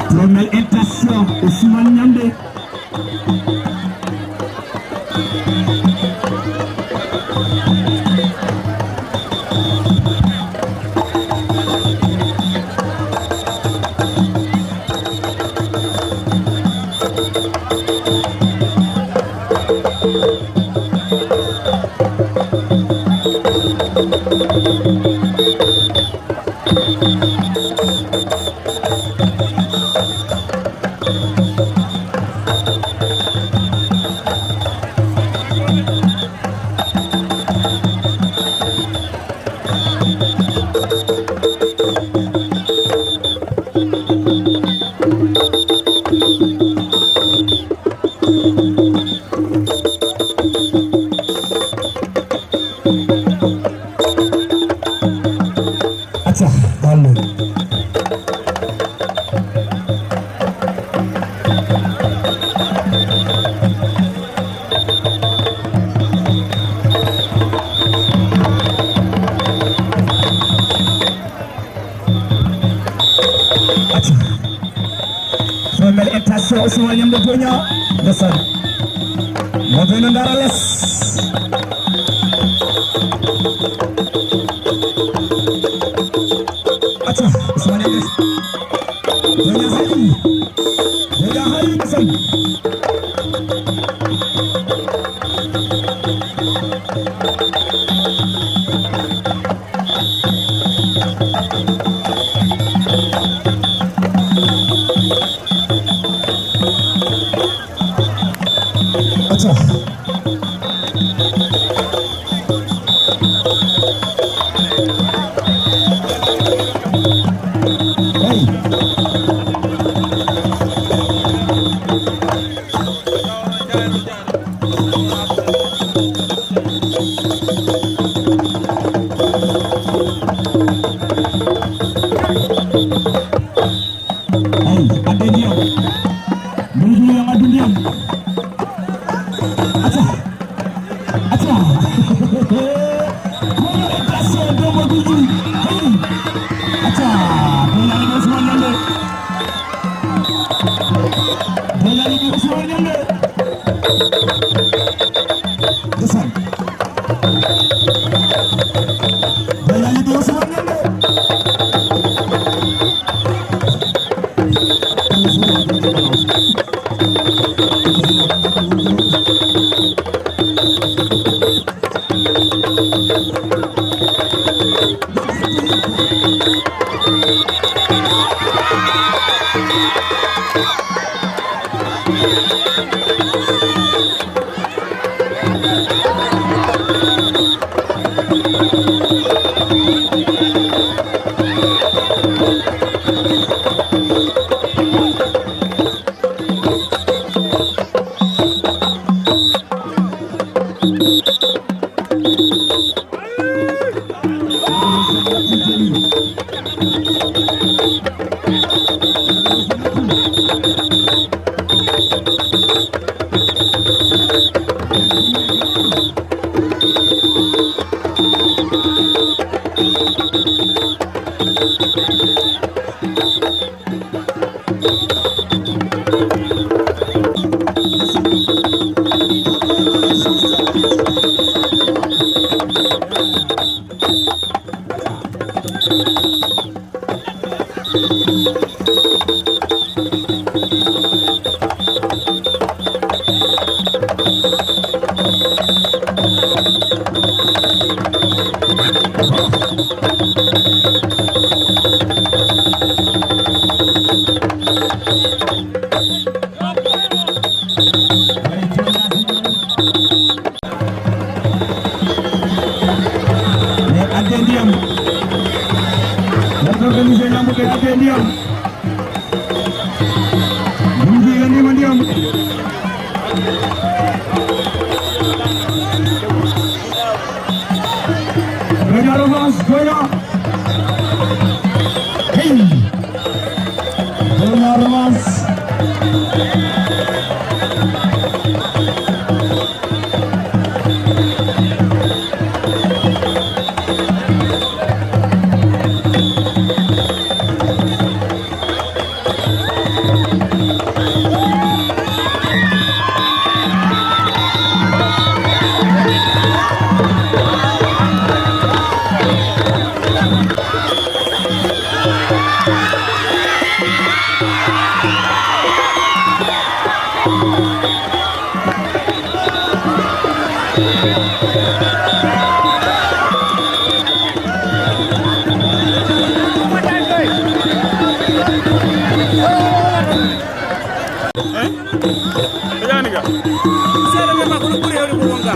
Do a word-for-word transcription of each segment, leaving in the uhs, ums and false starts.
Première intention, Ousmane Niambé. Acca, ballo. Acca. Femelle intention, Ousmane Niambé Boy Niang. Ndeysaan. Mo Boy Niang dara les. Acca, Ousmane Niambé. Boy Niang hayi. Boy Niang hayi, ndeysaan. Acca. Hey. Hey, adde ndiyam. Mbiɗo wiya addu ndiyam. Acca. Acca. Kono e place de Maguildi. Hey. Acca. Boy Niang Ousmane Niambé. Boy Niang Ousmane Niambé. Ndeysaan. Boy Niang Ousmane Niambé. Ɓe adde ndiyam. Ɓe organisé ñamduɓe, adde ndiyam. Ɗum jiganii ma ndiyam. Goña revanche, goña. Hey. Goña revanche. Hein? Ɓe ƴaani ka? Seeɗa ɓe makko no ɓuri heewde ko wonka.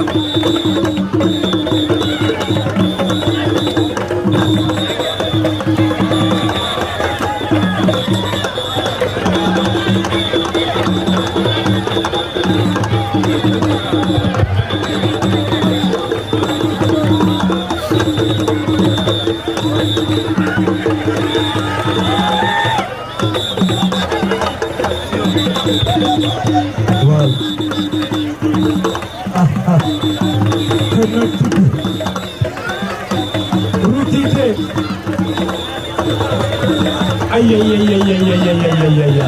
Waaw. Ah, ah. Ko noddude. Rutite. Ay, ay, ay.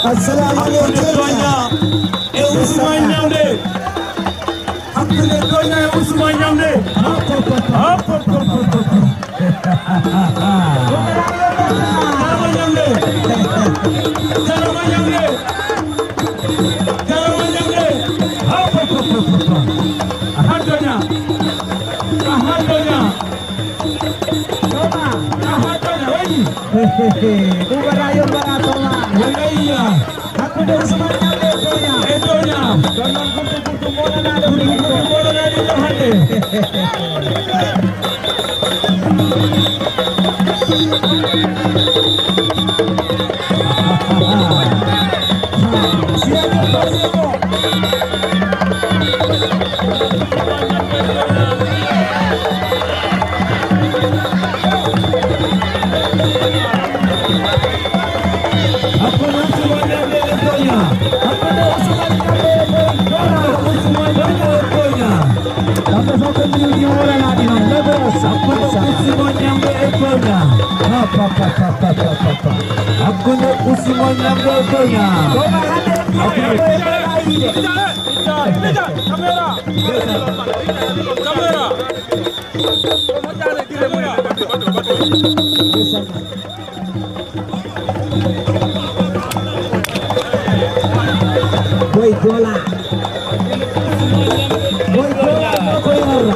Assalamu alaikum. Doña e Ousmane Ñamde. Hakkunde Doña e Ousmane Ñamde. Hop, hop, hop, hop. Jarama Ñamde. Jarama Ñamde. Jarama Ñamde. Hop, hop, hop, hop, hop. Aha, Doña. Aha, Doña. Toma. Aha, Doña, waɗi. Bubara yombara, Toma. Waɗayya. Hakkunde Ousmane Ñamde e Doña. E Doña. Ɗon noon gurtu gurtu moɗanaɗo. Gurtu gurtu moɗanaɗo hannde. Hakkunde Ousmane Ñamde e Doña. Hakkunde. Caméra. Caméra. Boy Jola. Boy Jola, Boy Jola.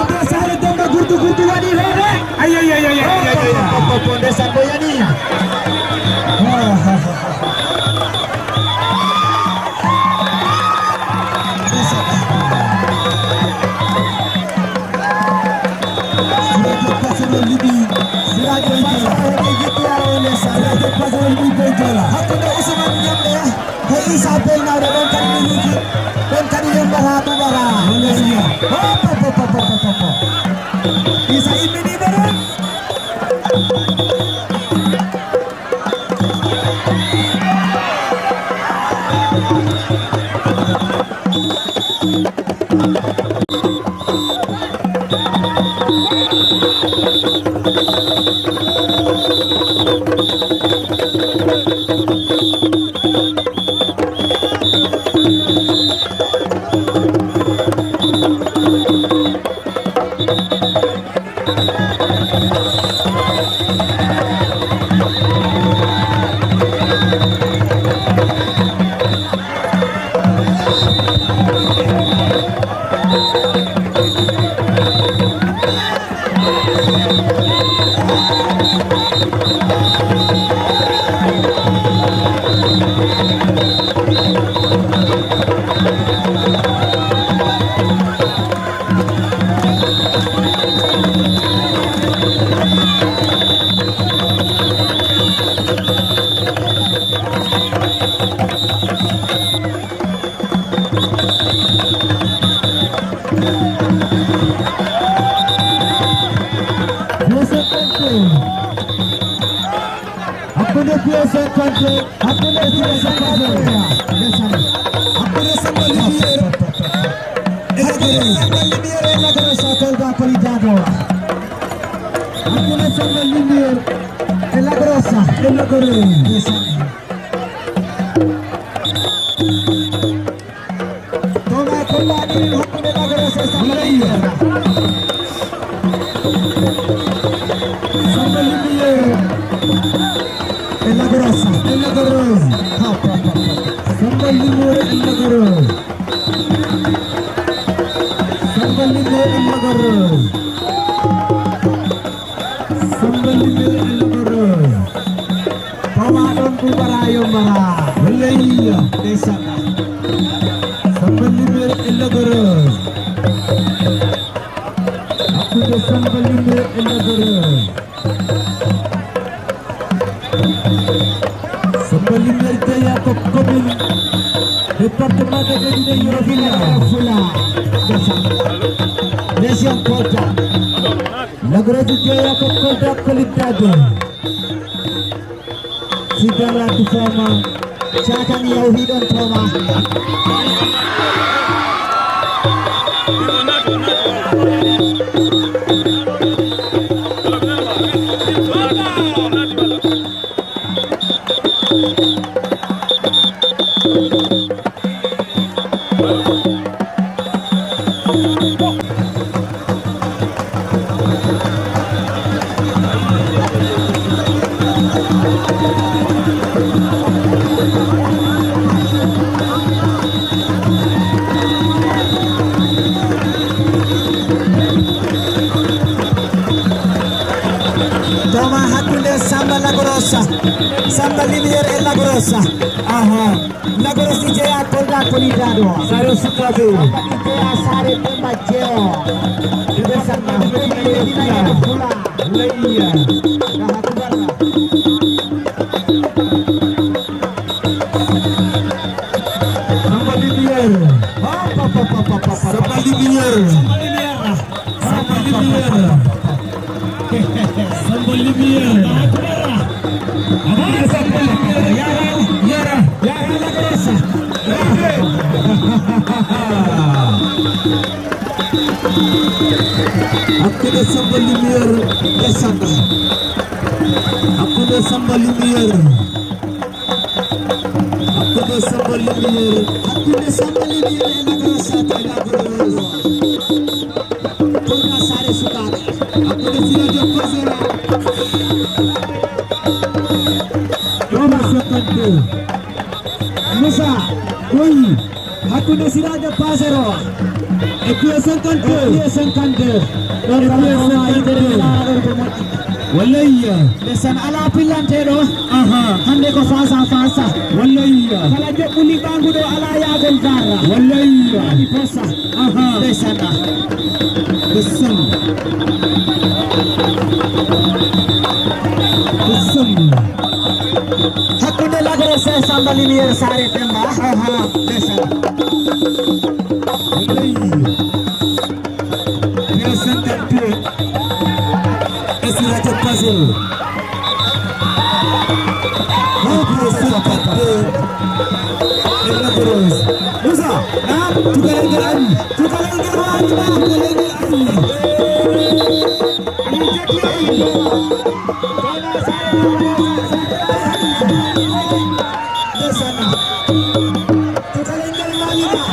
Abdou Sare Demba gurdu gurdu waɗi hoore. Ay, ay, ay, ay, ay, ay, ay, ay. Abba Bonde Sango yani. Ah, ah, ah, ah. Sirajo Pasero Libi. Sirajo Pasero Libi. Sirajo Pasero Libi. Hakkunde Ousmane Niang e Issa Bey Nawɗo, ɗon kadi mi wiki, ɗon kadi yembata ɗuɓata. Hop, hop, hop. Issa immini ɓe ɗon. Hakkunde P S F Kanté, hakkunde P S F Kanté. Hakkunde Samba Lumière. Hakkunde Samba Lumière e Lac Rose, Kolda Koli Dado. Hakkunde Samba Lumière e Lac Rose. E Lac Rose. Toma ko laaɓi hakkunde Lac Rose e Samba Lumière. Samba Lumière e Lac Rose. E Lac Rose. Hop, hop, hop, hop. Samba Lumière e Lac Rose. Samba Lumière e Lac Rose. Samba Lumière e Lac Rose. Pawa ɗon ɓuɓara yombara. Wallay. Ndeysaan. Samba Lumière e Lac Rose. Hakkunde Samba Lumière e Lac Rose. Samba Lumière jeyaa ko commune, département de Médina Yoro Fula. Fula. Ndeysaan. Région Kolda. Lac Rose jeyaa ko Kolda Koli Dado. Si Dalla Tufama, Cakan yawhi ɗon Toma. Samba Lumière e Lagros. Aha. Lagros jeya Kolda ko ni dado. Sare sukabe. Jeya Sare Demba Jeo. Ɓe sanna. Layya. Samba Lumière. Samba Lumière. Samba Lumière. Samba Lumière. Samba Lumière. Yara, yara, yara la grossa. Hakkunde Samba Lumière e Samba. Hakkunde Samba Lumière. Hakkunde Samba Lumière. Hakkunde Samba Lumière e Lagros Sata e Lagros. Kolda Sare sukaaɓe. Hakkunde Sirajo Pasero. Ɗo cinquante-deux. Moussa, oui. Hakkunde Sirajo Pasero. E Kuye cinquante-deux. E Kuye cinquante-deux. Ɗon kam no waawi nder mi laara ɗon ko moƴƴi. Wallay. Ndesan alaa pillanteeɗo. Aha. Hannde ko face à face. Wallay. Kala joɓɓuli ɓaŋgu ɗo alaa yaagol darra. Wallay. Waɗi posa. Aha. Ndesan. Ndesan. Ndesan. Hakkunde Lagros e Samba Lumière Sare Demba. Aha. Ndesan. Wallay. Zéro cinquante-deux. Esiraje Pasel. Zéro cinquante-deux. E Lagros. Moussa. Naam. Cukalel ngel ari. Cukalel ngel ari. Cukalel ngel ari. Aliou Diaty. Ndesan. Cukalel ngel maalima.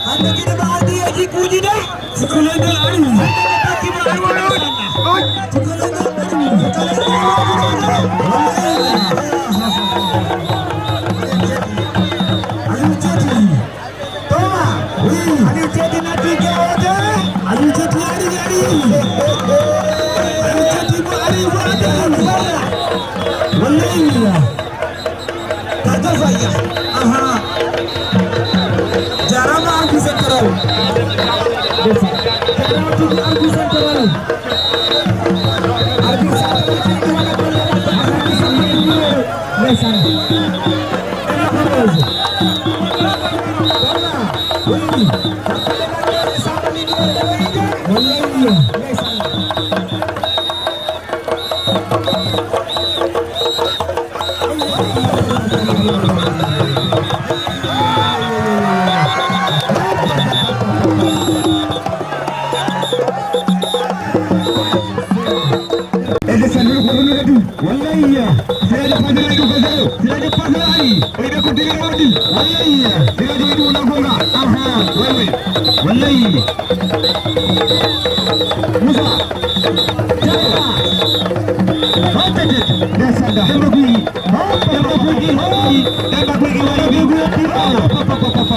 Hannde kadi mo ardi e jikkuuji de. Cukalel ngel ari. Cukalel ngel ari. Aliou Diaty. Toma. Oui. Aliou Diaty natti joote. Aliou Diaty ari, ari. Aliou Diaty mo ari, mo ari. Wallay. Ka gafa ya. Aha. Jarama Abdou Central. Jarama Abdou Central. Abdou Central. Ndeysaan. Ede salmini ko ɗum kadi. Wallay. Siraji Pasal ay ɗum ko zéro. Siraji Pasal ay. O yiɗa ko degere waɗi. Wallay. Siraji waɗi wona gonga. Aha. Way way. Wallay. Moussa. Jabba. Hotete. Ndeysaan. Demba Guy. Demba Guy gi, Demba Guy gi wari. Demba Guy gi wari. Demba Guy gi wari.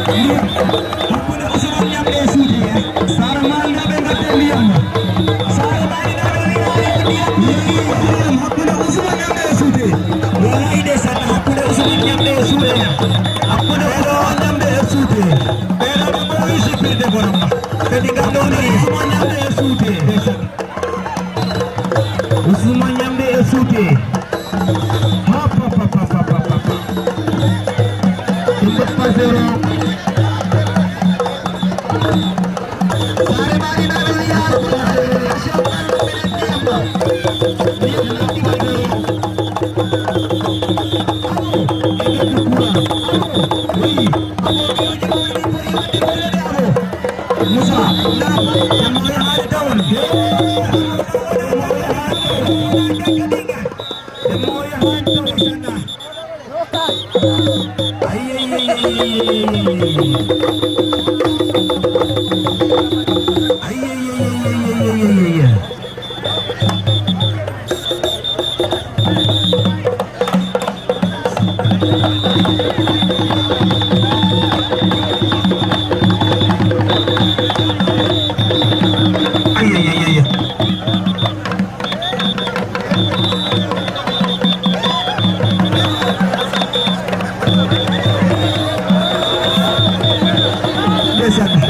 Hakkunde Usman Ñamde e Suuti. Saare Maali naaɓe ngadden ndiyam. Saare Maali naaɓe ngadden ndiyam. Hakkunde Usman Ñamde e Suuti. Wallaay ndeysaan, hakkunde Usman Ñamde e Suuti. Hakkunde Usman Ñamde e Suuti. Ɓeeɗo ɓe mbaawi sippirde borom ma. Kadi ngadden ndiyam. Usman Ñamde e Suuti. Ndeysaan. Usman Ñamde e Suuti. Hop, hop, hop. Ɗum ko pas zéro. Saare Maali naaɓe wiya ko Musa, na, na, Ndeysaan.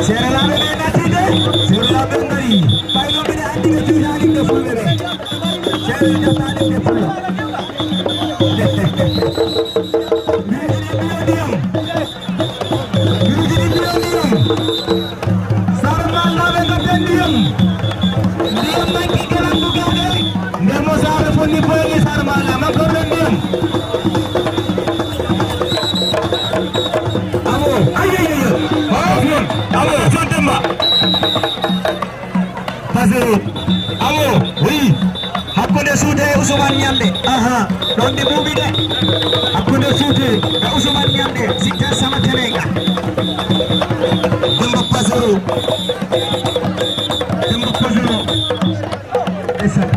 Seerelaaɓe ɓe natti de. Seerelaaɓe ngari. Ɓayno mbiɗa anndi ɓe juutaani ɓe fulɓe ɓe. Seere jaɓaani ɓe fulɓe. Mbiɗa anndi ɓe ndiyam. Saare Maali naaɓe ngadden ndiyam. Ndiyam nanki galan bugaade. Nde mo Saare fonni boyni Saare Maali naaɓe ngadden ndiyam. Awo, ay, ay, ay, ay. Oh, non. Awo, John Demba. Pasero. Awo, oui. Hakkunde Suuti e Usman Ñamde. Aha, ɗon ɗi ɓuuɓi de. Hakkunde Suuti e Usman Ñamde, Sikkar Sama Telenga. Demba Pasero. Demba Pasero. Ndeysaan.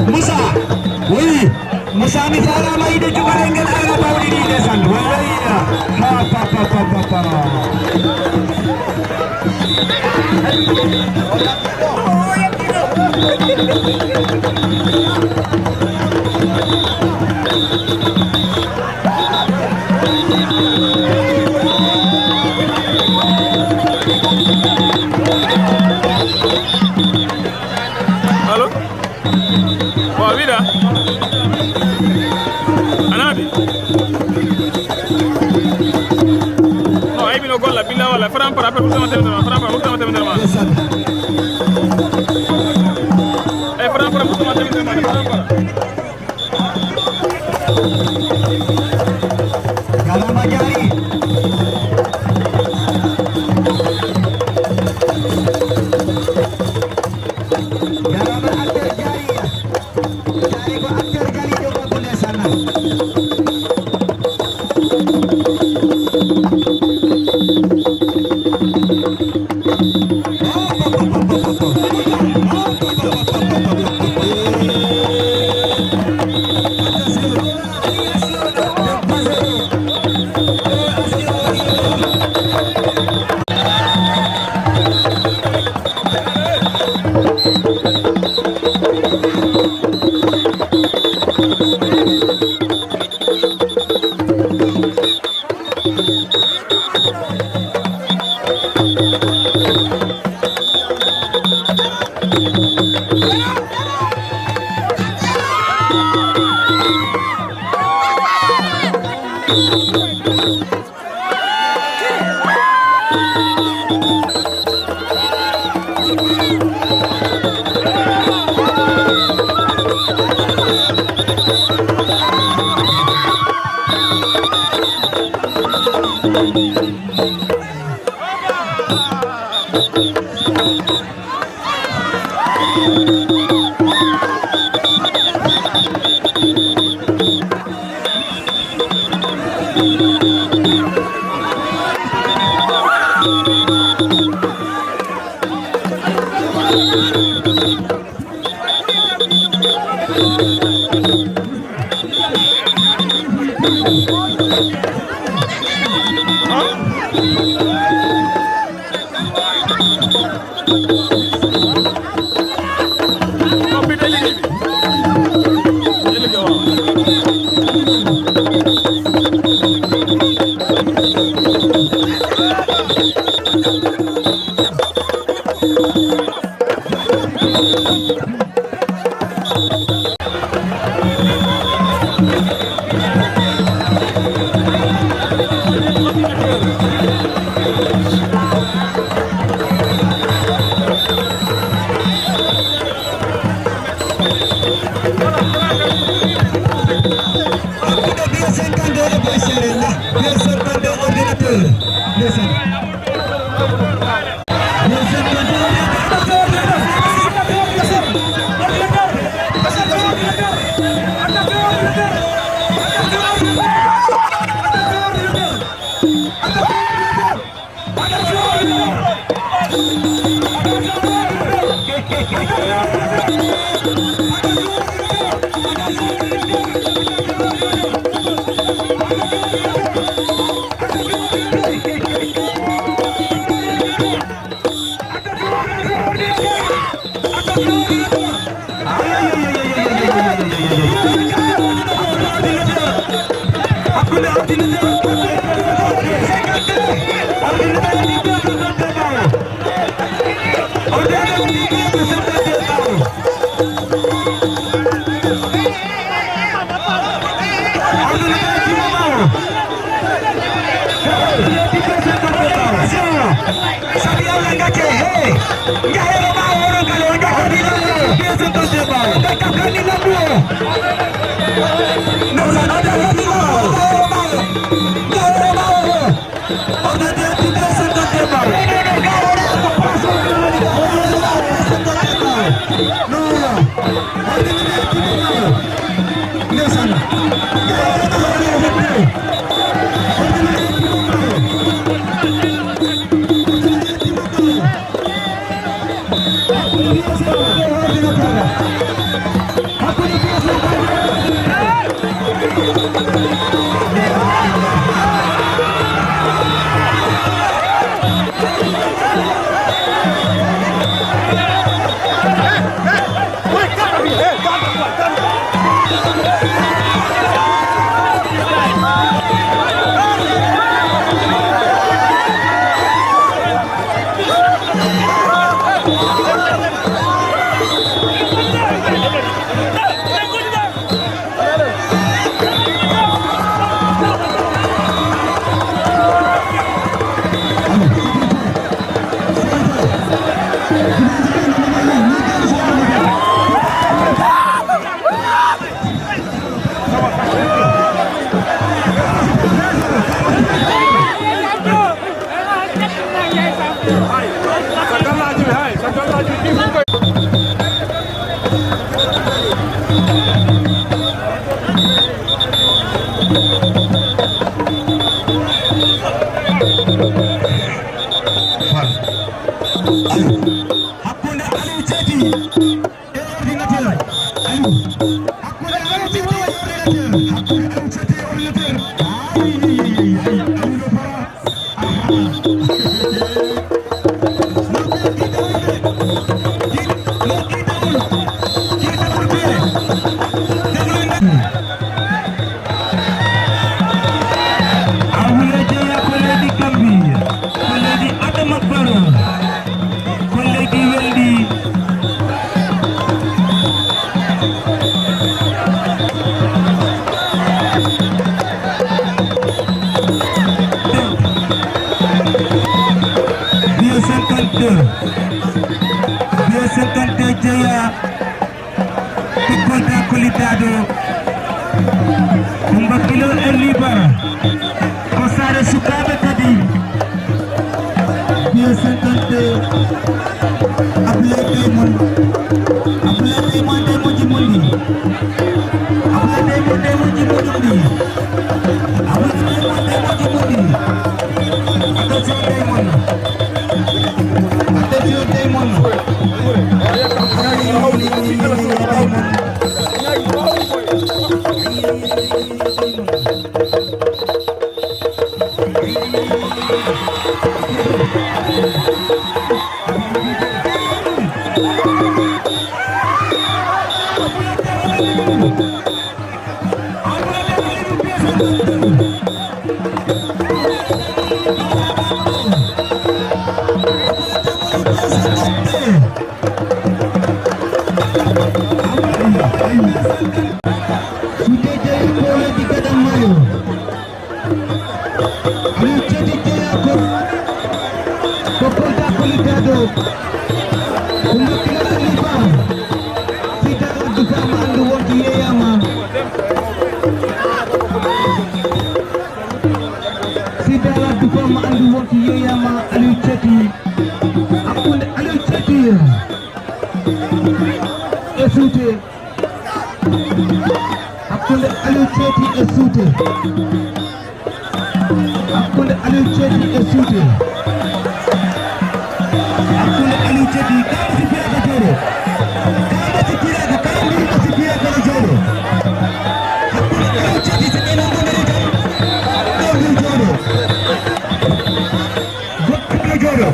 Musa, Oui, Moussa, mi jaaraama yiide jubalel ngel, Allah bawɗi ɗi ndesan. Wayya, ha, pa, pa, pa, pa, pa. Allo? Wa wiɗa? A naati? No, ay, mino golla, billa walla. Fran para, appel, huttama temedere ma, Fran para, huttama temedere ma. Ay, Fran para, huttama temedere ma, Fran para. Jarama jaari. Jarama acteur jaari. Jaari ko acteur jaari jogo ko ndeysaan. Hakkunde deux cinquante-deux e Baye Séré la, deux cinquante-deux ordinateur. Ndeysaan. Sabi Allah ngacce, he. Njaheɗo ɓaawo oɗon kala, on njaha ni lamɗo. Ɓe so tonte ɓaawo. Ɓe tafkani lamɗo o. Ndeysaan, on njaha ni ɓaawo. Njaheɗo ɓaawo o. On njaha ni ɓe so tonte ɓaawo. Ndeysaan. Fal. Hakkunde Aliou Ceti e ordinateur. Aliou. Hakkunde Aliou Ceti e ordinateur. Hakkunde Aliou Ceti e ordinateur. Ay, ay, ay, ay, ay. Aliou ɗo fara. Abulaye Jeya ko leydi Gambie, ko leydi Adama Barrow, ko leydi welndi. Biye cinquante-deux, biye cinquante-deux Jeya, Kolda ko littaaɗo. Kumba Kilo e Libar. Ko saare sukaaɓe kadi. Biye cinquante-deux. Ablaye Diamond. Ablaye Diamond e moƴƴi mon ɗi. Ablaye Diamond e moƴƴi mon ɗi. Ablaye Diamond e moƴƴi mon ɗi. Attention Diamond. Attention Diamond. Diamond. Suuteeje e koolaaji gaɗan maayo. Aliou Ceti Jeya ko, ko Kolda ko littaaɗo. Ko Macky Sall liba. Si dara dufaama anndu wonti yeeyaama. Si dara dufaama anndu wonti yeeyaama Aliou Ceti. Hakkunde Aliou Ceti e Suute. Hakkunde Aliou Ceti e Suute. Hakkunde Aliou Ceti e Suute. Hakkunde Aliou Ceti, kala mo sippiraaka jooɗo. Kala mo sippiraaka, kala mo sippiraaka no jooɗo. Hakkunde Aliou Ceti, so ɓe non ɗon tan, ɗo ɗum jooɗo. Goɗɗo jooɗo.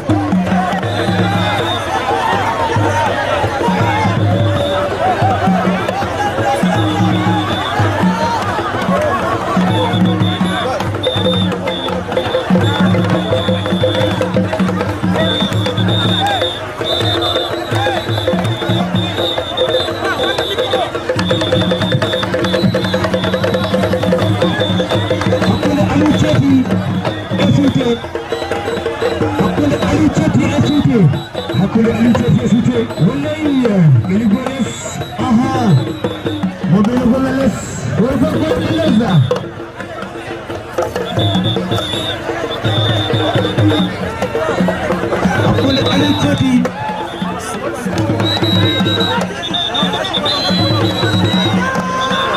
Hakkunde Aliou Ceti e Suute. Hakkunde Aliou Ceti e Suute. Hakkunde Aliou Ceti e Suute. Wallay, Meli Goles. Aha. Mo Meli Goles. Wala ko ko lesda. Hakkunde Aliou Ceti.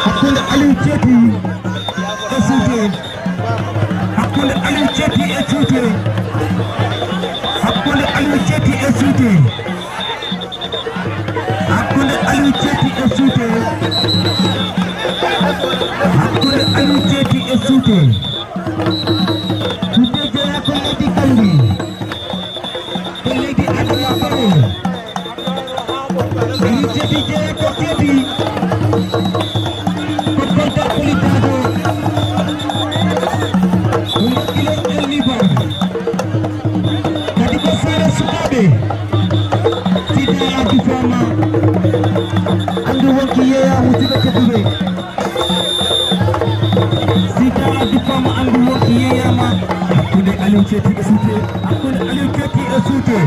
Hakkunde Aliou Ceti e Suute. Hakkunde Aliou Ceti e Suute. Hakkunde Aliou Ceti e Suute. Hakkunde Aliou Ceti e Suute. Hakkunde Aliou Ceti e Suute. Suute Jeya ko leydi Gambie. Ko leydi Adama Barrow. Aliou Ceti Jeya ko Ceti. Ko Kolda ko littaaɗo. Ko Macky Sall liba. Kadi ko saare sukaaɓe. Si dara dufaama, anndu wonki yeeya musidɓe tedduɓe. Si dara dufaama, anndu wonki yeeyaama. Hakkunde Aliou Ceti e Suute. Hakkunde Aliou Ceti e Suute.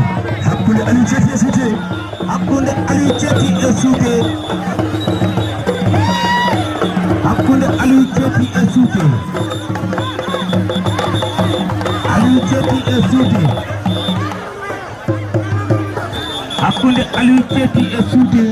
Hakkunde Aliou Ceti e Suute. Hakkunde Aliou Ceti e Suute. Hakkunde Aliou Ceti e Suute. Aliou Ceti e Suute. Hakkunde Aliou Ceti e Suute.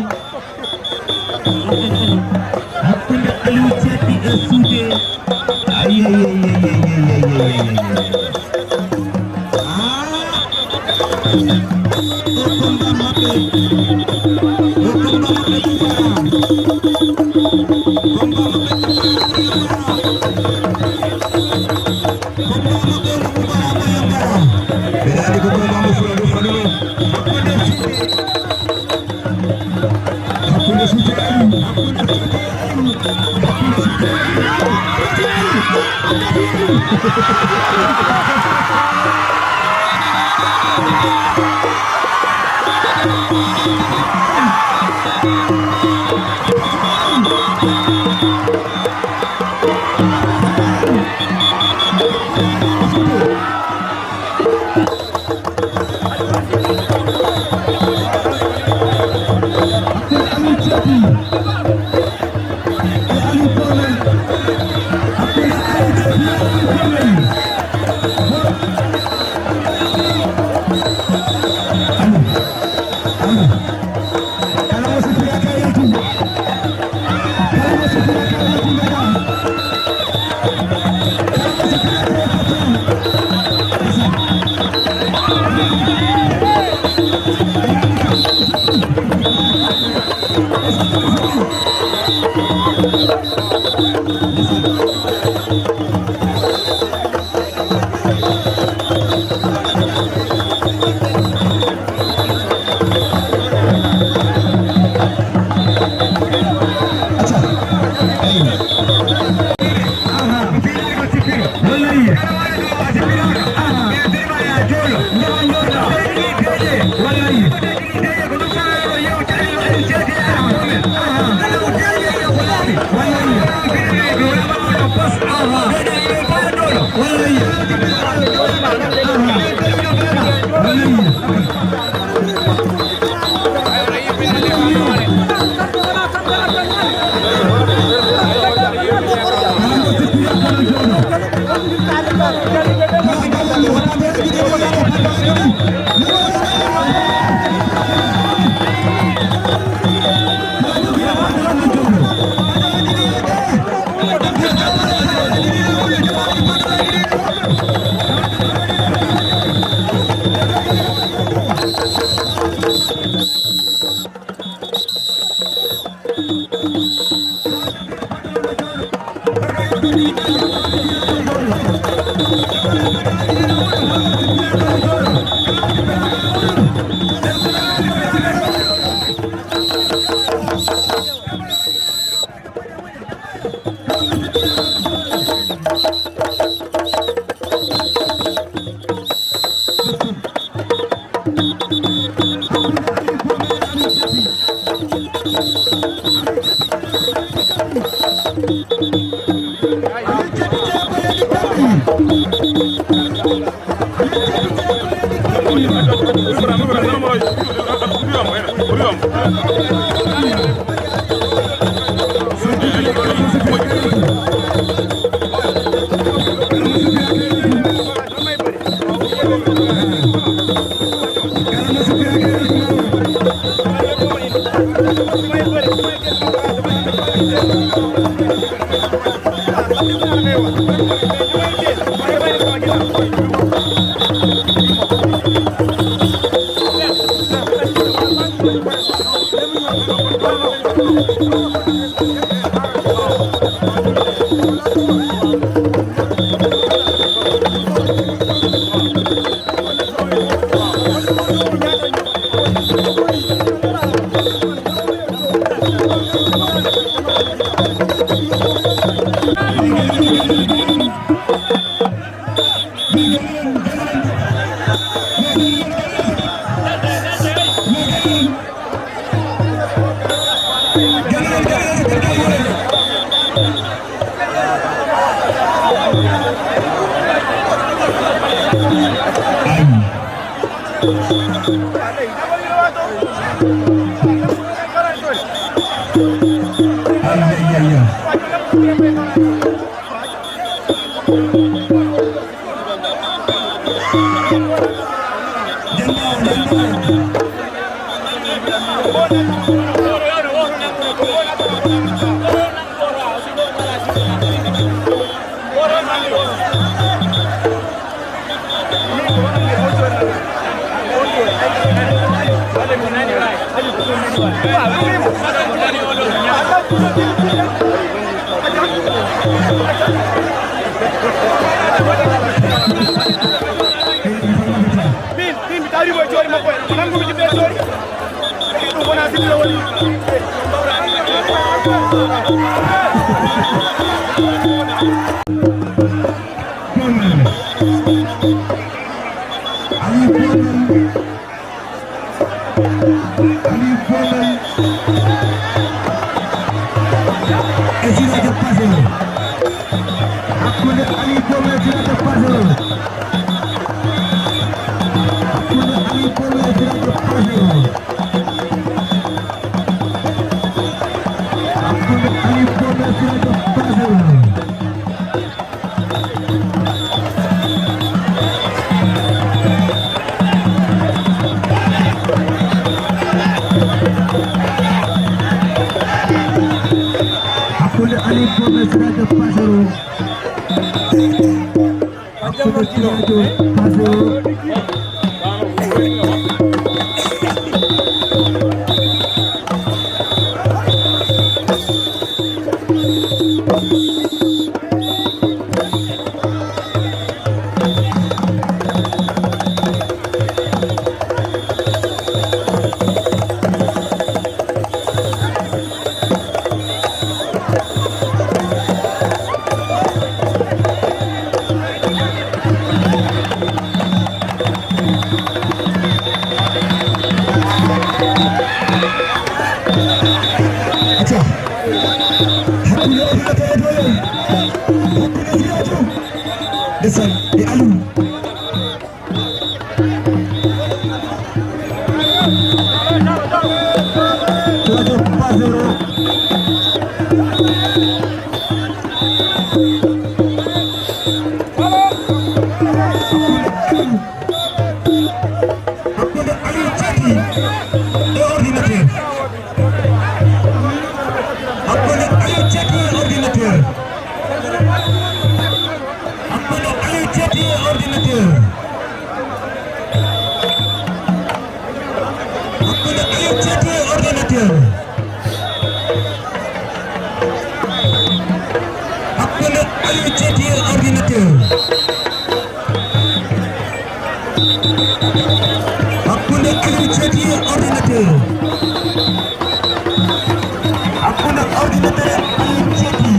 Min, min mi tawi mo e joori makko en. Nangu mi jiɓe joori. Ɗum wona fitna woni. Min, min mbawra. Fomel. Aliou Fomel. Aliou Fomel. E Sirajo Pasero. Hakkunde Aliou Fomel e Sirajo Pasero. Hakkunde Aliou Fomel e Sirajo Pasero. Hakkunde Aliou Fomel e Sirajo Pasero. Hakkunde Aliou Fomel e Sirajo Pasero. Hakkunde Sirajo Pasero. Acca. Hakkunde ordinateur e doole. Hakkunde Sirajo. Ndeysaan, e Aliou. Sirajo Pasero. Hakkunde Aliou Thiety e ordinateur. Hakkunde Aliou Thiety e ordinateur. Hakkunde Aliou Thiety e ordinateur. Hakkunde Aliou Thiety e ordinateur. Hakkunde Aliou Thiety e ordinateur. Hakkunde Aliou Thiety e ordinateur. Hakkunde ordinateur e Aliou Thiety.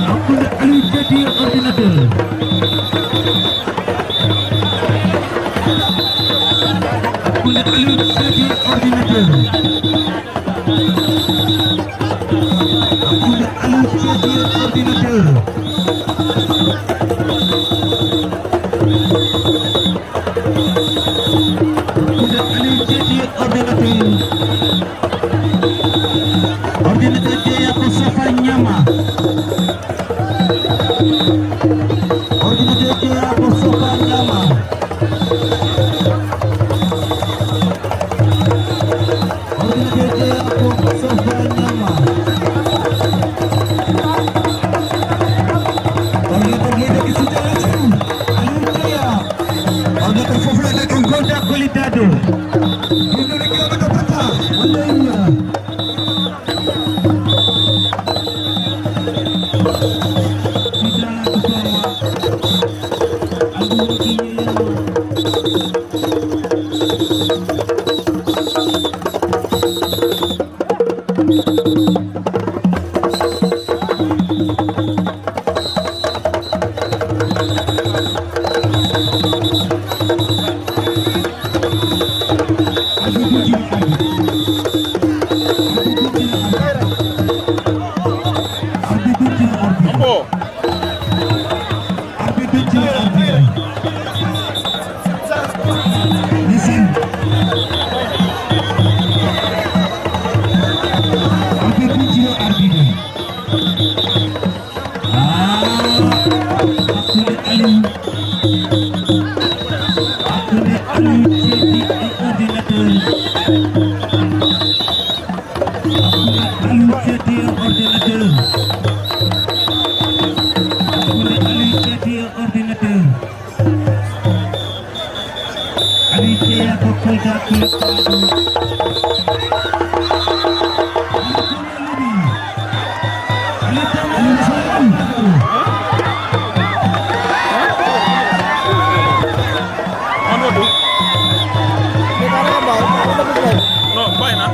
Hakkunde Aliou Thiety e ordinateur. Hakkunde Aliou Thiety e ordinateur. Hakkunde Aliou Thiety e ordinateur. Hakkunde Aliou Thiety e ordinateur. Ordinateur jeeya ko Sofa Ñama. Ordinateur jeeya ko Sofa Ñama. Ordinateur jeeya ko Sofa Ñama. Ordinateur leydi ki sujjata Aliou Jeeya. Ordinateur fof la nekk en contact ko littaade. Ɗum ɗo ne kewɓe to pata. Wallay. Arbitre, arbitre. Listen. Arbitre, arbitre. Ah, hakkunde Aliou. Hakkunde Aliou Thiety e ordinateur. Hakkunde Aliou Thiety e ordinateur. Hakkunde Aliou Thiety e ordinateur. Aliou Thiety ko Kolda Club. Non, bayna.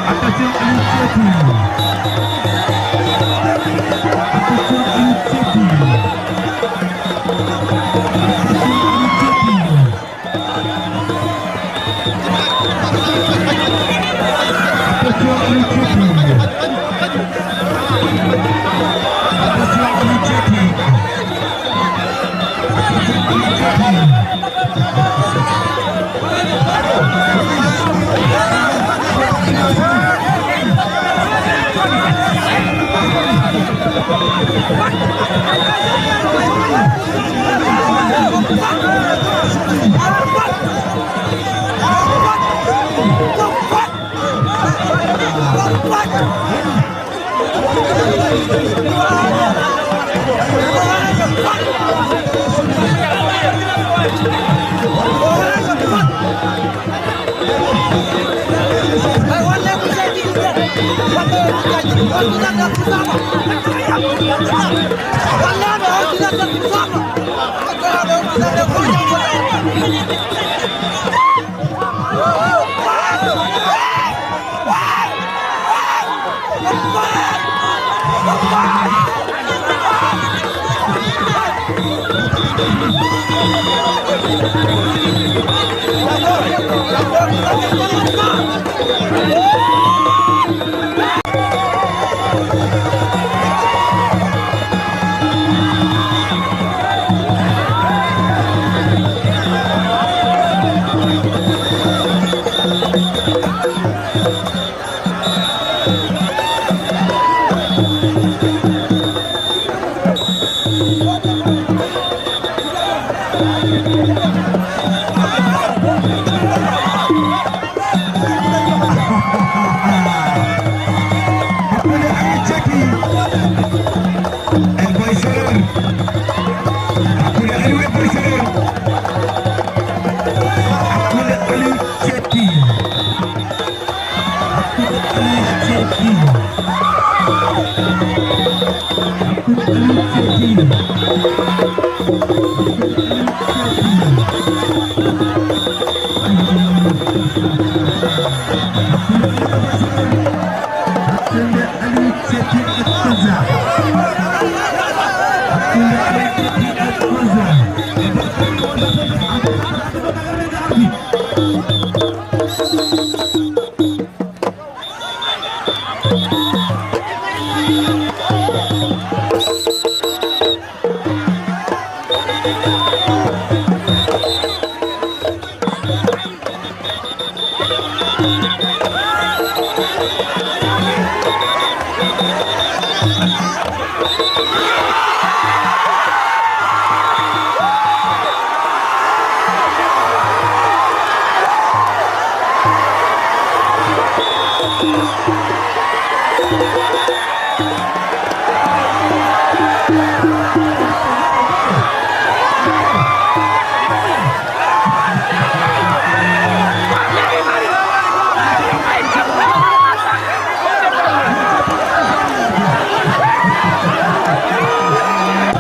Attention, Aliou Thiaty. Attention, Aliou Thiaty. Attention, Aliou Thiaty. Attention, Aliou Thiaty. Attention, Aliou Thiaty. Hakkunde Aliou Thiaty e Boy Serer. Hakkunde Aliou e Boy Serer. Hakkunde Aliou Thiaty. Hakkunde Aliou Thiaty. Hakkunde Aliou Thiaty. Hakkunde Aliou Thiaty ak Koza. Hakkunde Aliou Thiaty ak Koza.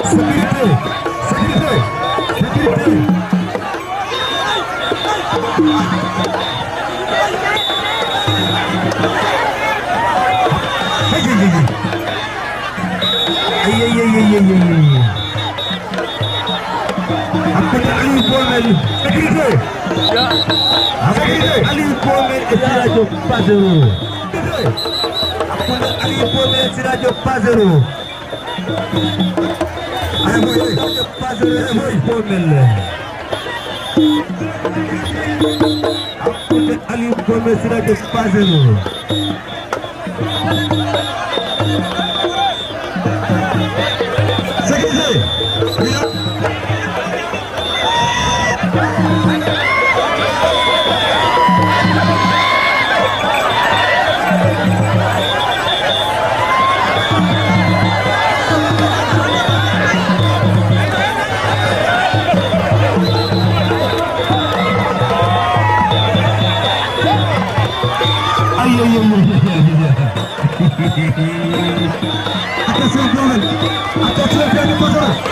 Sécurité, sécurité, sécurité. Aïe, aïe, aïe. Aïe, aïe, aïe, aïe, aïe, aïe. Hakkunde Aliou Boy Mel, sécurité. Sécurité. Aliou Boy Mel e Sirajo Pasero. Hakkunde Aliou Boy Mel e Sirajo Pasero. Ay, boy, ay. Sirajo Pasero e Aliou Boy Mel. Hakkunde Aliou Boy Mel e Sirajo Pasero. Attention, Paul. Attention, Paul.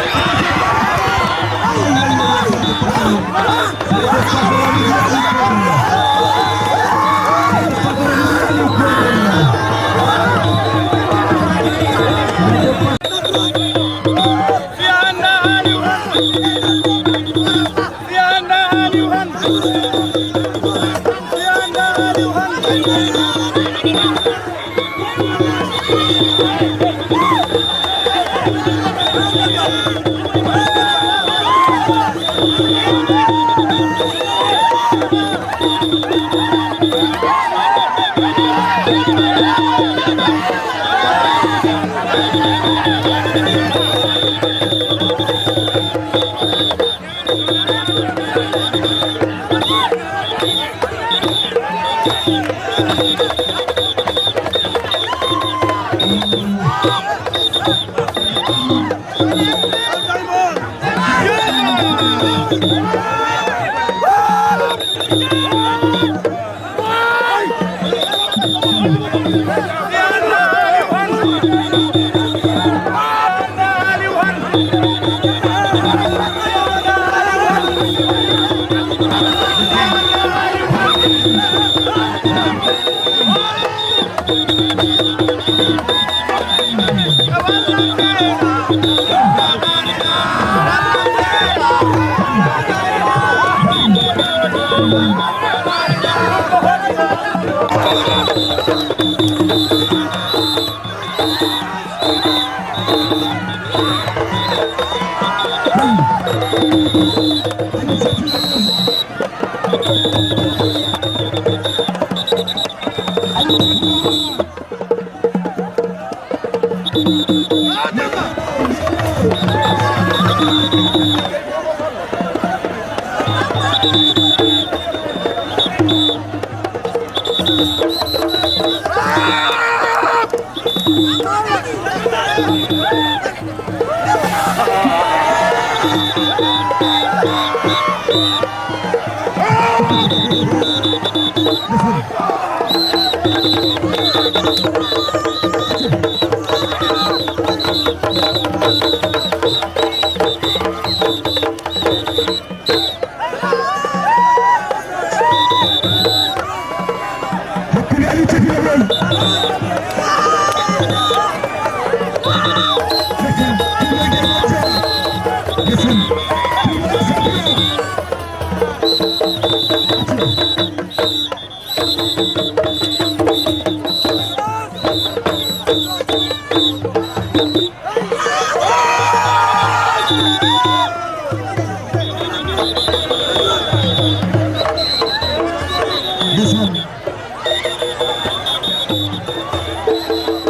This one.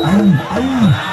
Ay, ay.